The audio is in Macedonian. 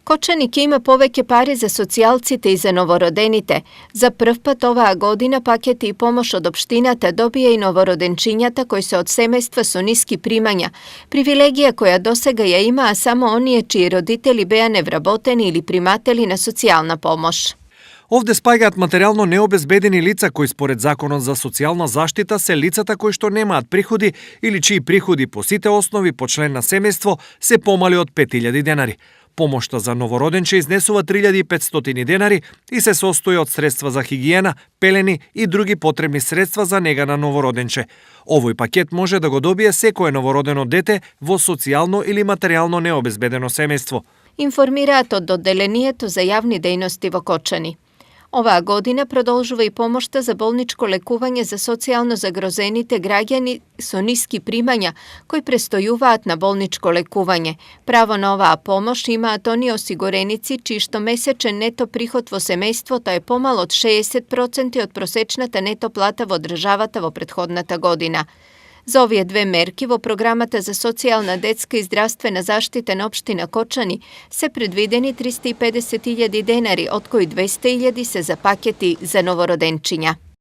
Kočanik ima poveke pare za socijalcite i za novorodenite. Za prv pat ova godina paketi i pomoć od opštinata dobije i novorodenčinjata koji se od semejstva su niski primanja. Privilegija koja dosega je ima, a samo oni je čiji roditelji bejane vraboteni ili primateli na socijalna pomoć. Овде спаѓаат материјално необезбедени лица кои според Законот за социјална заштита се лицата кои што немаат приходи или чии приходи по сите основи по член на семејство се помали од 5000 денари. Помошта за новороденче изнесува 3500 денари и се состои од средства за хигиена, пелени и други потребни средства за нега на новороденче. Овој пакет може да го добие секое новородено дете во социјално или материјално необезбедено семејство. Информираат од Одделението за јавни дејности во Кочани. Ova godina продолжува и помошта за болничко лекување за социјално загрозените граѓани со ниски примања кои престојуваат на болничко лекување. Право на оваа помош имаат они осигуреници чии што месечен нето приход во семејството е помал од 60% од просечната нето плата во државата во претходната година. За овие две мерки во програмата за социјална, детска и здравствена заштита на општина Кочани се предвидени 350.000 денари, од кои 200.000 се за пакети за новороденчиња.